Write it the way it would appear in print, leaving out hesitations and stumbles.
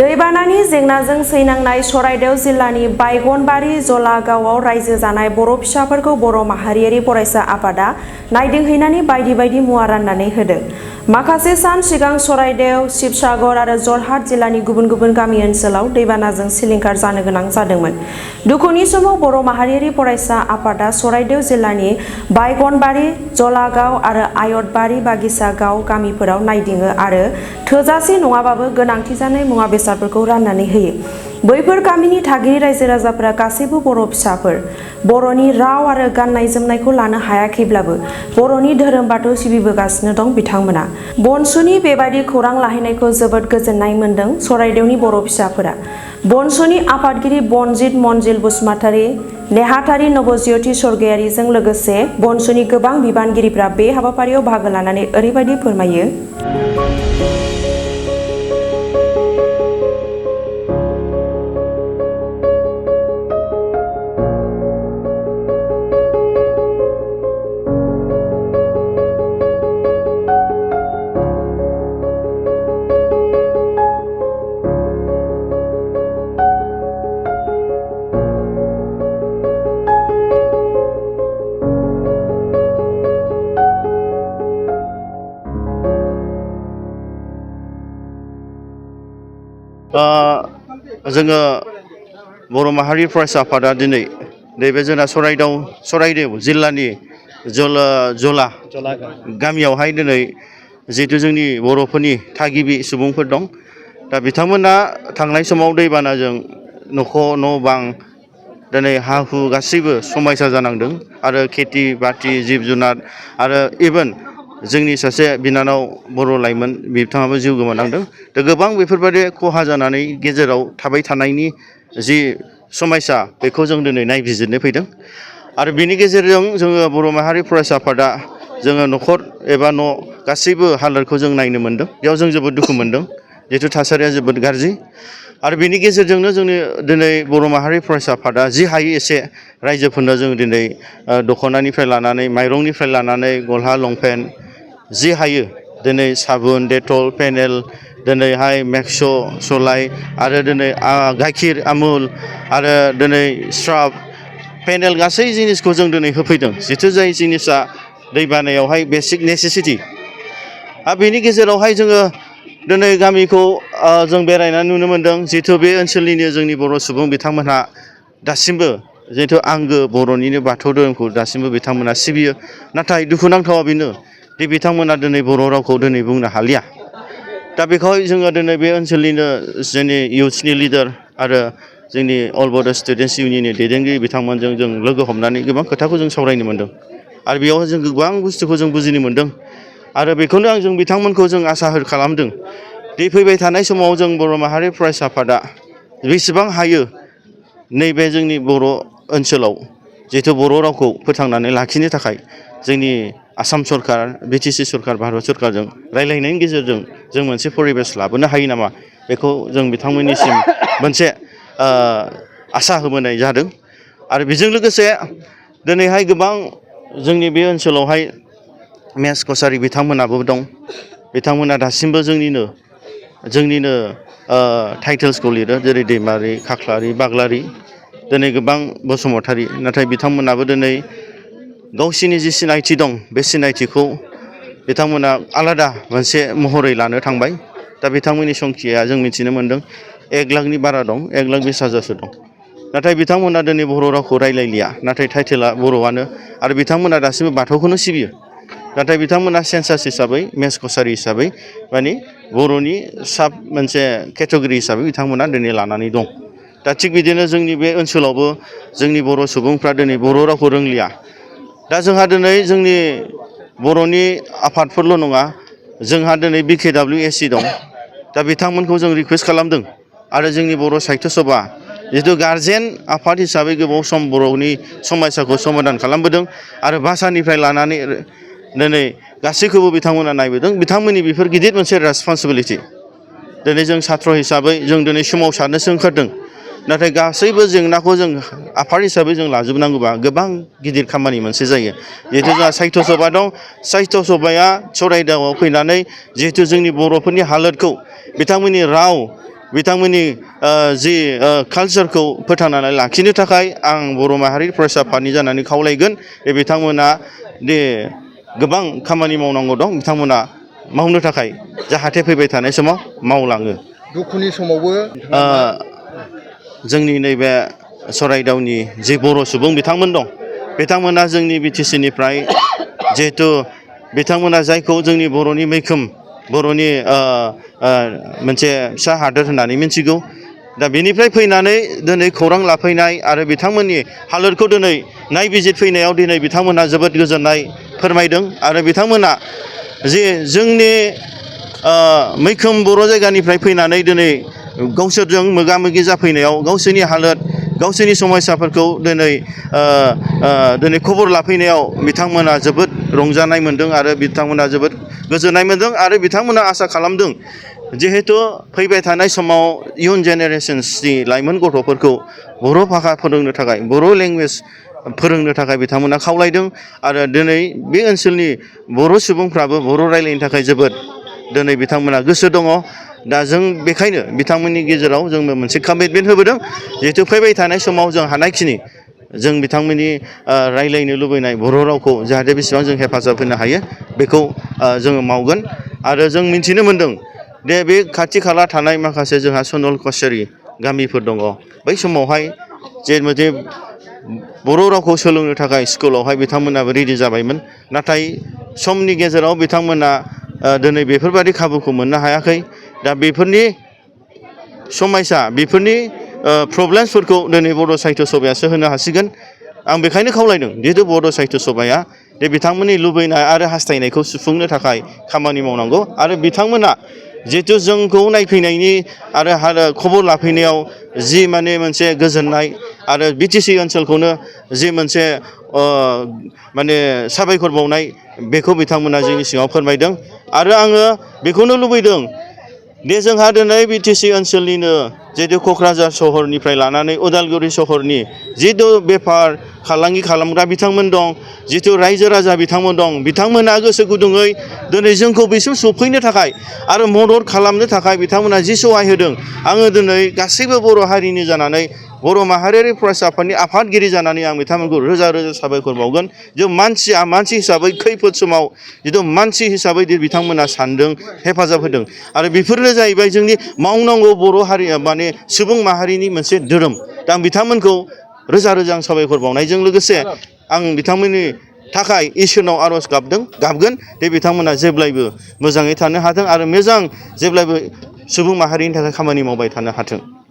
दैबानानि जेंनाजों सैनांनाय सराइदेव जिल्लानि बायगनबारि जलागावआव रायजो जानाय बर' फिसाफोरखौ बर' माहारियारि फरायसा आफादा नायदिंहैनानै बायदि बायदि मुवा राननानै होदों। माखासे सान सिगां सराइदेव, शिबसागर आरो जरहाट जिल्लानि गुबुन गुबुन गामि ओनसोलाव दैबानाजों सिलिंखार जानो गोनां जादोंमोन। दुखुनि समाव बर' माहारियारि फरायसा आफादा सराइदेव जिल्लानि बायगनबारि, जलागाव आरो आयतबारि बागिसागाव गामिफोराव नायदिङो आरो थोजासे नङाबाबो गोनांथि जानाय मुवा बेसादफोरखौ राननानै होयो। बैफोर गामिनि थागिरि रायजो राजाफोरा गासैबो बर' फिसाफोर। बर'नि राव आरो गाननाय जोमनायखौ लानो हायाखैब्लाबो बर'नि धोरोम बाथौ सिबिबोगासिनो दं बिथांमोना। बनसुनि बेबायदि खौरां लाहैनायखौ जोबोद गोजोननाय मोन्दों सराइदेवनि बर' फिसाफोरा। बनसुनि आफादगिरि बनजित मनजिल बसुमतारी, नेहाथारि नबज्योति स्वर्गियारिजों लोगोसे बनसुनि गोबां बिबानगिरिफ्रा बे हाबाफारियाव बाहागो लानानै ओरैबायदि फोरमायो। जोङो बर' माहारि फरायसा आफादा दिनै नैबे जोंना सराइदेव जिल्लानि जला गामियावहाय दिनै जिहेतु जोंनि बर'फोरनि थागिबि सुबुंफोर दं, दा बिथांमोना थांनाय समाव दैबानाजों न' बां दिनै हा हु गासैबो समायसा जानांदों आरो खेथि बाथि जिब जुनार आरो इभेन जोंनि सासे बिनानाव बर' लाइमोन बिथाङाबो जिउ गोमानांदों। दा गोबां बेफोरबायदि खहा जानानै गेजेराव थाबाय थानायनि जि समयसा बेखौ जों दिनै नायबिजिरनो फैदों आरो बिनि गेजेरजों जोङो बर' माहारि फरायसा आफादा जोङो न'खर एबा न' गासैबो हालोदखौ जों नायनो मोन्दों। बेयाव जों जोबोद दुखु मोन्दों, जिहेथु थासारिया जोबोद गाज्रि आरो बिनि गेजेरजोंनो जोंनि दिनै बर' माहारि फरायसा आफादा जि हायो एसे रायजोफोरनो जों दिनै दख'नानिफ्राय लानानै माइरंनिफ्राय लानानै गस्ला लंपेन्ट जि हायो दिनै साबुन डेटल पेनेल दिनैहाय मेक्स' सलाय आरो दिनै गाइखेर आमुल आरो दिनै स्राफ पेनेल गासै जिनिसखौ जों दिनै होफैदों, जिथु जाय जिनिसा दै बानायावहाय बेसिक नेसेसिटि। आरो बेनि गेजेरावहाय जोङो दिनै गामिखौ जों बेरायनानै नुनो मोन्दों, जिहेथु बे ओनसोलनिनो जोंनि बर' सुबुं बिथांमोनहा दासिमबो जिहेथु आंगो बर'निनो बाथौ धोरोमखौ दासिमबो बिथांमोना सिबियो। नाथाय दुखुनांथावा बेनो दि बिथांमोना दिनै बर' रावखौ दिनै बुंनो हालिया। दा बेखौहाय जोङो दिनै बे ओनसोलनिनो जोंनि इउथ्सनि लिडार आरो जोंनि अल बड' स्टुडेन्टस इउनियननि दैदेनगिरि बिथांमोनजों जों लोगो हमनानै गोबां खोथाखौ जों सावरायनो मोन्दों आरो बेयाव जों गोबां बुस्थुखौ जों बुजिनो मोन्दों आरो बेखौनो जों बिथांमोनखौ जों आसा खालामदों दि फैबाय थानाय समाव जों बर' माहारि फरायसा आफादा बेसेबां हायो नैबे जोंनि बर' ओनसोलाव जिहेथु बर' रावखौ फोथांनानै लाखिनो थाखाय जोंनि आसाम सरकार, BTC सरकार, भारत सरकारजों रायलायनायनि गेजेरजों जों मोनसे परिबेस लाबोनो हायो नामा, बेखौ जों बिथांमोननिसिम मोनसे आसा होबोनाय जादों। आरो बेजों लोगोसे दिनैहाय गोबां जोंनि बे ओनसोलावहाय मेस कसारि बिथांमोनाबो दं। बिथांमोना दासिमबो जोंनिनो टाइटेल्सखौ लिरो, जेरै दैमारि, खाख्लारि, बाग्लारि, दिनै गोबां बसुमतारी। नाथाय बिथांमोनाबो दिनै गावसिनि जि सिनायथि दं बे सिनायथिखौ बिथांमोना आलादा मोनसे महरै लानो थांबाय। दा बिथांमोननि संख्याया जों मिथिनो मोन्दों 1 लाखनि बारा दं, 1,20,000सो दं। नाथाय बिथांमोना दिनै बर' रावखौ रायलायलिया, नाथाय टाइटेला बर'आनो आरो बिथांमोना दासिमबो बाथौखौनो सिबियो। नाथाय बिथांमोना सेन्सास हिसाबै मेस कसारि हिसाबै माने बर'नि साब मोनसे केटेगरि हिसाबै बिथांमोना दिनै लानानै दं। दा थिग बिदिनो जोंनि बे ओनसोलावबो जोंनि बर' सुबुंफ्रा दिनै बर' रावखौ रोंलिया। दा जोंहा दिनै जोंनि बर'नि आफादफोरल' नङा, जोंहा दिनै BKWSC दं। दा बिथांमोनखौ जों रिकुवेस्ट खालामदों आरो जोंनि बर' साहित्य सभा जिहेतु गार्जेन आफाद हिसाबै गोबाव सम बर'नि समयसाखौ समाधान खालामबोदों आरो भाषानिफ्राय लानानै दिनै गासैखौबो बिथांमोना नायबोदों। बिथांमोननि बेफोर गिदिर मोनसे रेसपन्सिबिलिटि। दिनै जों साथ्र हिसाबै जों दिनै सोमावसारनोसो ओंखारदों, नाथाय गासैबो जेंनाखौ जों आफाद हिसाबै जों लाजोबनांगौबा गोबां गिदिर खामानि मोनसे जायो। जिहेतु जोंहा साहित्य सभा दं, साहित्य सभाया सराइदेवआव फैनानै जिहेतु जोंनि बर'फोरनि हालोदखौ बिथांमोननि राव बिथांमोननि जि कालचारखौ फोथांनानै लाखिनो थाखाय आं बर' माहारि फरायसा आफादनि जानानै खावलायगोन बिथांमोना दे गोबां खामानि मावनांगौ दं बिथांमोना मावनो थाखाय जाहाथे फैबाय थानाय समाव मावलाङो दुखुनि समावबो जोंनि नैबे सराइदावनि जि बर' सुबुं बिथांमोन दं बिथांमोना जोंनि BTC निफ्राय जिहेथु बिथांमोना जायखौ जोंनि बर'नि मैखोम बर'नि मोनसे फिसा हादोर होननानै मिथिगौ दा बेनिफ्राय फैनानै दिनै खौरां लाफैनाय आरो बिथांमोननि हालोदखौ दिनै नायबिजिरफैनायाव दिनै बिथांमोना जोबोद गोजोननाय फोरमायदों आरो बिथांमोना जे जोंनि मैखोम बर' जायगानिफ्राय फैनानै दिनै गावसोरजों मोगा मोगि जाफैनायाव गावसोरनि हालोद गावसोरनि समस्याफोरखौ दिनै खबर लाफैनायाव बिथांमोना जोबोद रंजानाय मोन्दों आरो बिथांमोना जोबोद गोजोननाय मोन्दों आरो बिथांमोना आसा खालामदों जिहेथु फैबाय थानाय समाव इयुन जेनेरेशन्सनि लाइमोन गथ'फोरखौ बर' भाषा फोरोंनो थाखाय बर' लेंगुवेज फोरोंनो थाखाय बिथांमोना खावलायदों आरो दिनै बे ओनसोलनि बर' सुबुंफ्राबो बर' रायलायनो थाखाय जोबोद दिनै बिथांमोना गोसो दङ दा जों बेखायनो बिथांमोननि गेजेराव जोंनो मोनसे कमिटमेन्ट होबोदों जिहेतु फैबाय थानाय समाव जों हानायखिनि जों बिथांमोननि रायलायनो लुबैनाय बर' रावखौ जाहाथे बेसेबां जों हेफाजाब होनो हायो बेखौ जोङो मावगोन आरो जों मिथिनो मोन्दों दे बे खाथि खाला थानाय माखासे जोंहा सनल कछारि गामिफोर दङ बै समावहाय जे मोनसे बर' रावखौ सोलोंनो थाखाय स्कुलावहाय बिथांमोनाबो रेडि जाबायमोन नाथाय समनि गेजेराव बिथांमोना दिनै बेफोरबायदि खाबुखौ मोननो हायाखै दा बेफोरनि समयसा बेफोरनि प्रब्लेम्सफोरखौ दिनै बड' साहित्य सभायासो होनो हासिगोन आं बेखायनो खावलायदों जिहेतु बड' साहित्य सभाया दे बिथांमोननि लुबैनाय आरो हास्थायनायखौ सुफुंनो थाखाय खामानि मावनांगौ आरो बिथांमोना जिहेतु जोंखौ नायफैनायनि आरो खबर लाफैनायाव जि माने मोनसे गोजोननाय आरो BTC ओनसोलखौनो जि मोनसे माने साबायखर बावनाय बेखौ बिथांमोना जोंनि सिगाङाव फोरमायदों आरो आङो बेखौनो लुबैदों दे जोंहा दिनै BTC ओनसोलनिनो जिहेतु क'क्राझार सहरनिफ्राय लानानै उदालगुरि सहरनि जिहेतु बेफार फालांगि खालामग्रा बिथांमोन दं जिहेतु रायजो राजा बिथांमोन दं बिथांमोना गोसो गुदुङै दिनै जोंखौ बिसिम सफैनो थाखाय आरो मदद खालामनो थाखाय बिथांमोना जि सहाय होदों आङो दिनै गासैबो बर' हारिनि जानानै बर' माहारियारि फरायसा आफादनि आफादगिरि जानानै आं बिथांमोनखौ रोजा रोजा साबायखर बावगोन जे मानसि हिसाबै खैफोद समाव जिथु मानसि हिसाबै बिथांमोना सानदों हेफाजाब होदों आरो बेफोरनो जाहैबाय जोंनि मावनांगौ बर' हारिया माने सुबुं माहारिनि मोनसे धोरोम दा आं बिथांमोनखौ रोजा रोजा आं साबायखर बावनायजों लोगोसे आं बिथांमोननि थाखाय इसोरनाव आर'ज गाबगोन दे बिथांमोना जेब्लायबो मोजाङै थानो हाथों आरो मोजां जेब्लायबो सुबुं माहारिनि थाखाय खामानि मावबाय थानो हाथों